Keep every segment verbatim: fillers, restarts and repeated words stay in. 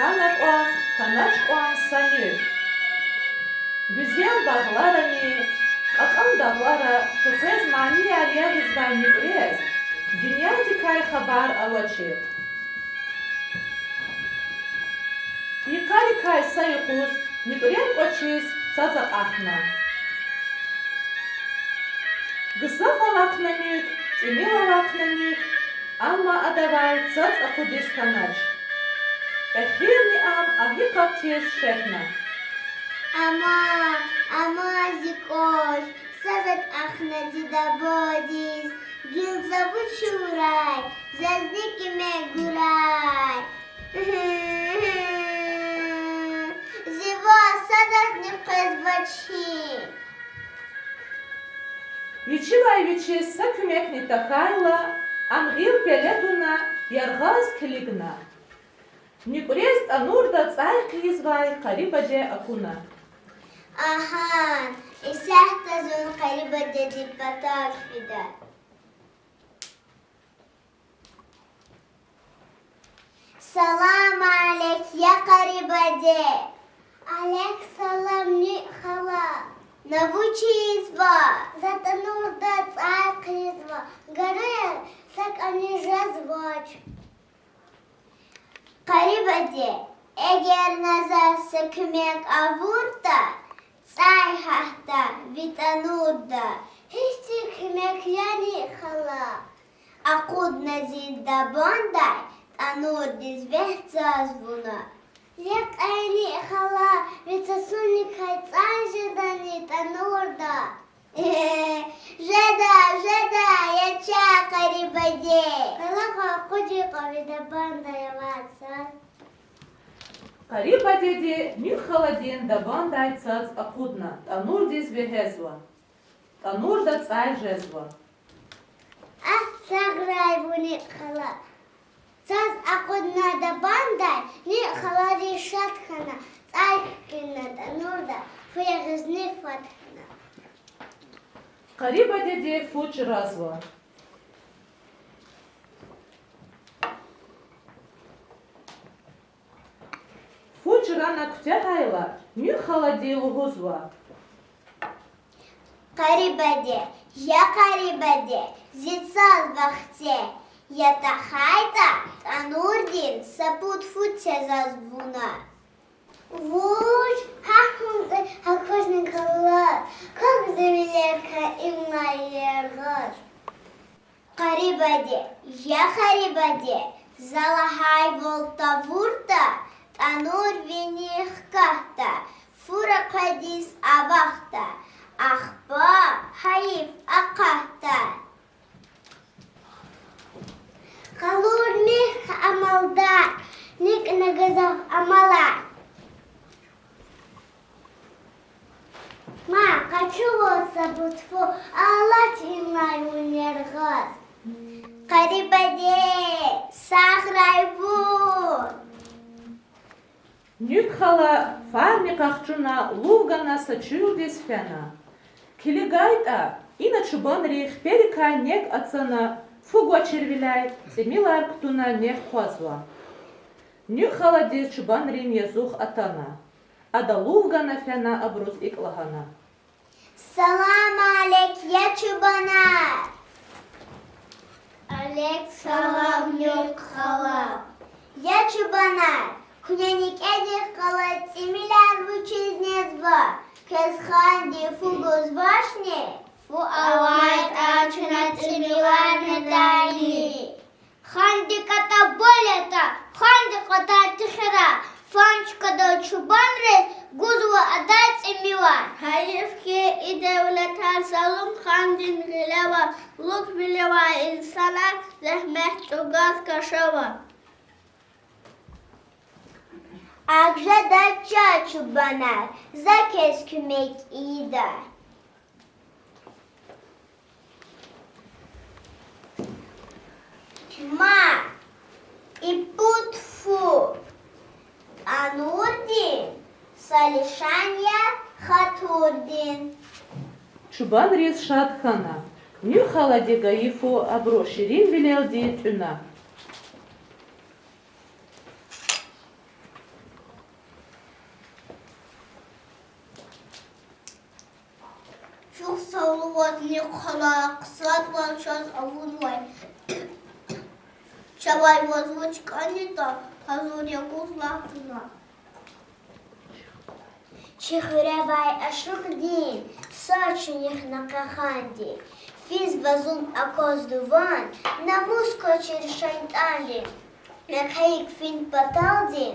Ана кьван, хьанач кьван са нуькӀ. Гуьзел багъларани, кьакьан дагълара къекъвез манияр ягъизвай нуькӀрез дуьньядикай хабар авачир. Йикъарикай са юкъуз нуькӀрен кӀвачиз цаз акьахна. Гзаф алахъна нуькӀ, тӀимил алахъна нуькӀ, амма адавай цаз акъудиз хьанач. Эхирни ам гьакӀ тиз шехьна: Ама, ама, зи кӀвач, цаз акьахна зи дабандиз, гила за вуч авурай, зазни куьмек гурай. Зи ван садазни къвезвачни. Вичивай вичиз са куьмекни тахьайла, ам гъил пеле туна, яргъаз килигна. НуькӀрез тӀанурда цӀай хъийизвай къарибаде акуна. Агьан, исятда зун къарибадедин патав фида. Салам алейк, я къарибаде! Алейк салам, нуькӀ хала! На вуч ийизва? За тӀанурда цӀай хъийизва, гаруяр са кӀани жезвач. Къарибаде, эгер на заз са куьмек авуртӀа, цӀай гьатда ви тӀанурда. Гьихьтин куьмек я, нуькӀ хала? Акъудна зи дабандай тӀанурдиз вегь цаз вуна. Я къе, нуькӀ хала, ви цацуникай цӀай жедани тӀанурда? Жеда, жеда, я чан къарибаде. Къелева акъуд кьван ви дабандай авай цаз. Къарибадеди нуькӀ халадин дабандай цаз акъудна, тӀанурдиз вегьезва. ТӀанурда цӀай жезва. Агь, сагърай вун, нуькӀ хала. Цаз акъудна дабандай, нуькӀ халади шад хьана, цӀай кхьена тӀанурда, фу ягъизни фад хьана. Къарибадеди фу чразва. Фу чрана куьтягьайла, нуькӀ халади лугьузва: Къарибаде, я къарибаде, зи цаз вахце, я тахьайтӀа, тӀанурдин са пуд фу це заз вуна. Вуч, гьахьун, гьахьушни кала, квахь зи вилерикай инлай яргъаз. Къарибаде, я къарибаде, за лагьайвал тавуртӀа, тӀанур вини хкатда, фу рекьедиз авахда, ахпа гьайиф акъатда. Къалурмир амалда, нуькӀна гзаф амалар. Ма, къачу ваз са пуд фу, алач инлай вун яргъаз. Къарибаде, сагърай вун. НуькӀ хала фарни къахчуна, лув гана са чуьлдиз фена. КилигайтӀа, ина чубанри хиперикай нек ацана, фу гвачирвиляй тӀимилар кутуна нек хъвазва. НуькӀ халадиз чубанрин язух атана. Ада лув гана фена, абуруз икӀ лагьана: Салам алейк, я чубанар! Алейк салам, нуькӀ хала! Я чубанар, куьне некӀедихъ галаз тӀимилар вучиз незва? Квез ханди фу гузвачни? Фу авайтӀа, чна тӀимилар недайни? Ханди кӀатӀа бал ятӀа, ханди кьадай тихера, фан чкадал чубанриз гузва адай тӀимилар. Гьайиф хьи, и девлетар залум хандин гъилева, лукӀвилевай инсанар зегьмет чӀугваз кашава. Акъ жеда, чан чубанар, за квез куьмек ийида. Ма, и пуд фу тӀанурдин са лишан я хатурдин. Чубанриз шад хьана. НуькӀ халади гайи фу абуру ширинвилелди тӀуьна. Сагъ лугьуз, Нуькъ хала, хъсан ван чаз авунвай. Чавай ваз вуч кӀанитӀа, гьазур я гуз лагь вуна. Чи хуьре авай ашукьдин са чуьнуьх на къе ханди. Физва зун акваз дуван, намус квачир шайтӀандин. Мехъерик фин паталди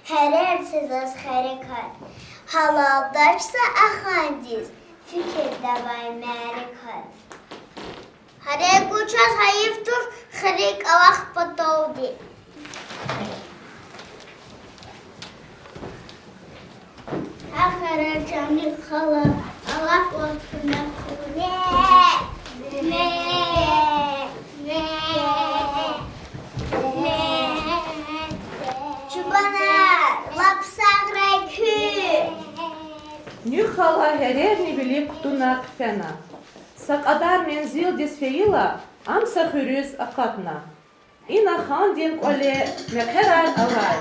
гьерер це заз херекат. Гьалалдач са а хандиз фикирда авай мярекат. Гьерер гуз чаз гьайиф туш хирик алахъ паталди. Ахирар, чан Нуькъ хала, алакьвал куьмек хьуй. Чубанар, лап сагърай куьн. Нуькъ хала гьерерни вилик кутуна хъфена. Са кьадар мензилдиз фейила, ам са хуьруьз акъатна. Ина хандин кӀвале мехъерар авай.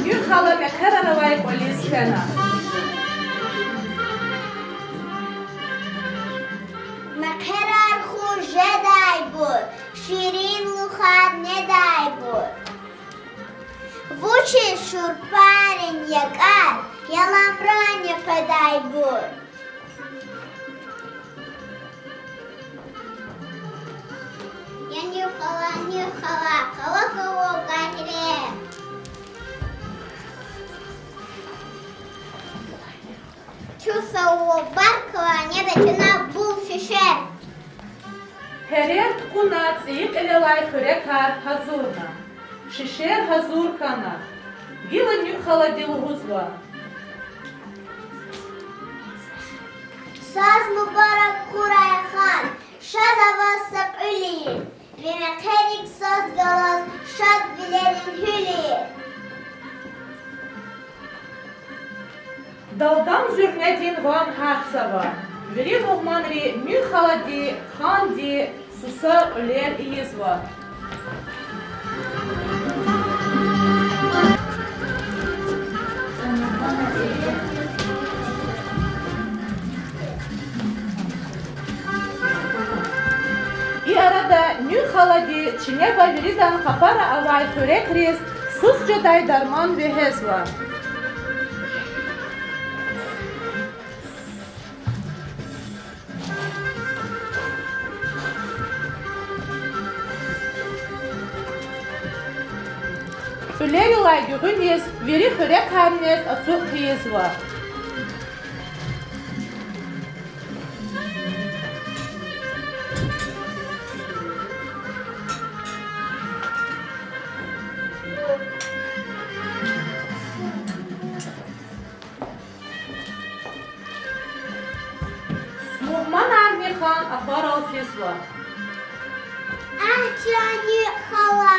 Нуькъ хала мехъерар авай кӀвализ фена. Мехъерар хуш жедайбур, ширинлухар недайбур. Вучиз шурпарин якӀар яламрани къведайбур? Я Нуькъ хала, Нуькъ хала, къала кван вун гьерер. Чун са вун бар кван, неда чна бул шишер. Гьерер тукӀуна цӀийи кьилелай хуьрекар гьазурна. Шишер гьазур хьана. Гила Нуькъ халади лугьузва: Саз мубарак хьурай, хан, ша за ваз са кьуьл ийин, ви мехъерик саз галаз шадвилерин гьуьл ийин. Далдам зуьрнедин ван гьатзава. Вири мугьманри Нуькъ халади, ханди суса кьуьлер ийизва. И арада Нуькъ халади чинеба виридан къапара авай хуьрекриз сус жедай дарман вегьезва. Кьуьлерилай гуьгъуьниз вири хуьрекарни ацукь тийизва. Мугьманарни хан ахварал физва. Агь, чан Нуькъ хала,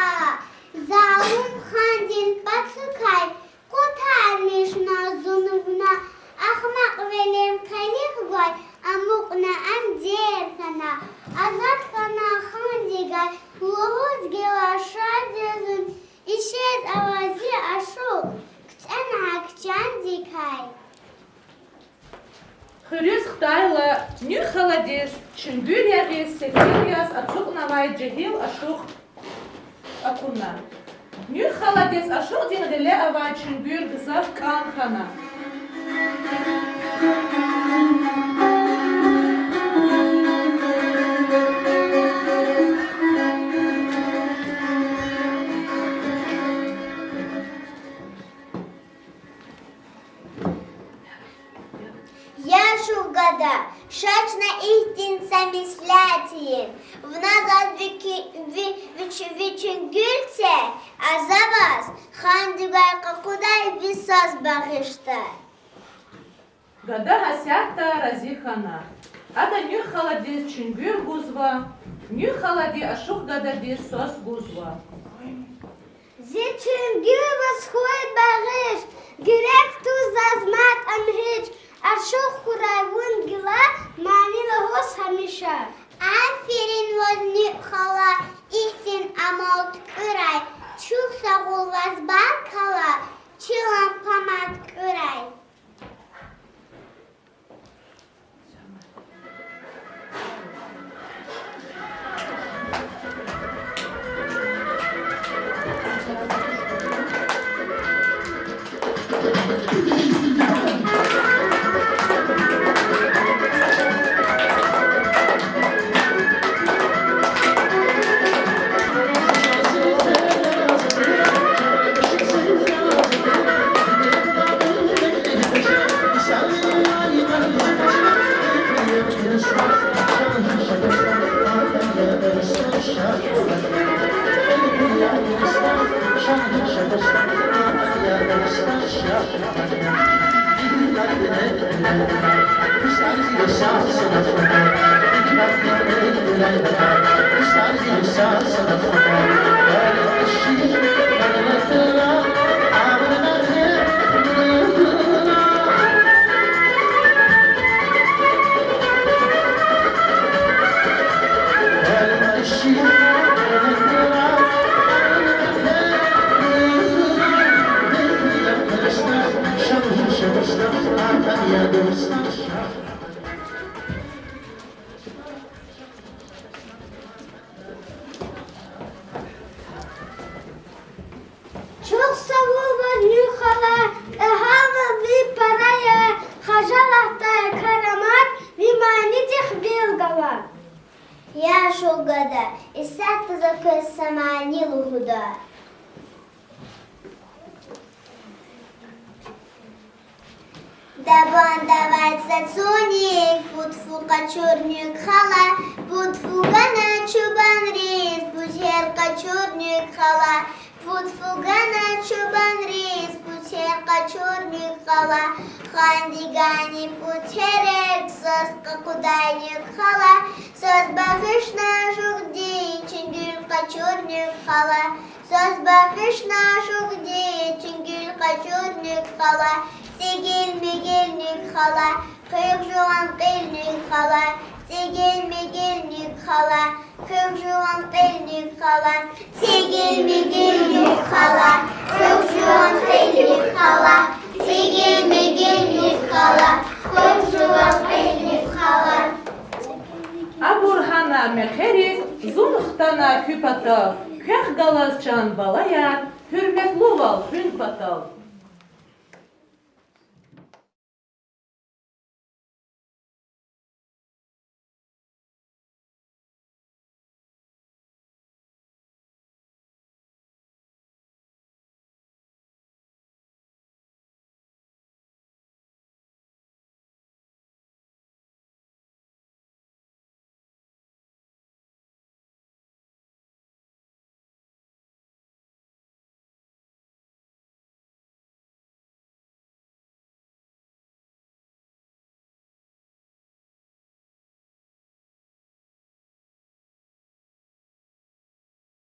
залум хандин пацукай къутармишна зун вуна, ахмакьвилин къилих гвай амукьна ам дерт хьана, азад хьана хандикай, лугьуз гила шад я зун, ишез ава зи ашукь, куьтӀена гьакӀ чандикай. Хуьруьз хтайла, Нуькъ халадиз чуьнгуьр ягъиз сефил яз ацукьнавай жегьил ашукь акуна. Нуькъ халадиз ашукьдин гъиле авай чуьнгуьр гзаф кӀан хьана. Я ашукь гада, ша чна ихьтин са меслят ийин. Вуна заз ви ки-, ви-, вич-, ви чуьнгуьр це, а за ваз хандикай къакъудай ви саз багъишдай. Гада гьасятда рази хьана. Ада Нуькъ халадиз чуьнгуьр гузва, Нуькъ халади ашукь гададиз саз гузва. Зи чуьнгуьр ваз хьуй багъиш, герек туш заз мад ам гьич, ашукь хьурай вун гила, мани лугьуз гьамиша. Аферин ваз, Нуькъ хала, ихьтин амал туькӀуьрай, чухсагъул ваз, баркалла, чилан памад куькӀуьрай. Чухсагъул буба, Нуькӏ хала, кьегьалвал ви пара я, хажалатдай карамат ви манидихъ вил гала. Яшул гада, исятда за квез са мани лугьуда. Дабандавай цацуник пуд фу къачур Нуькӏ хала, пуд фу гана чубанриз бузер къачур Нуькӏ хала, пуд фу гана чубанриз бузер къачур Нуькӏ хала, хандигани пуд терек заз къакъудай Нуькӏ хала, заз багъишна жугъди чуьнгуьл къачур Нуькӏ хала, заз багъишна жугъди чуьнгуьл къачур Нуькӏ хала, цӀигил-мигил Нуькӏ хала, хуьх жуван кьил Нуькӏ хала, цӀигил-мигил Нуькӏ хала, хуьх жуван кьил Нуькӏ хала, цӀигил-мигил Нуькӏ хала, хуьх жуван кьил Нуькӏ хала, цӀигил-мигил Нуькӏ хала, хуьх жуван кьил Нуькӏ хала. Абур гьана мехъерик, зун хтана куь патав, квехъ галаз, чан балаяр, гьуьрметлувал хуьн патал.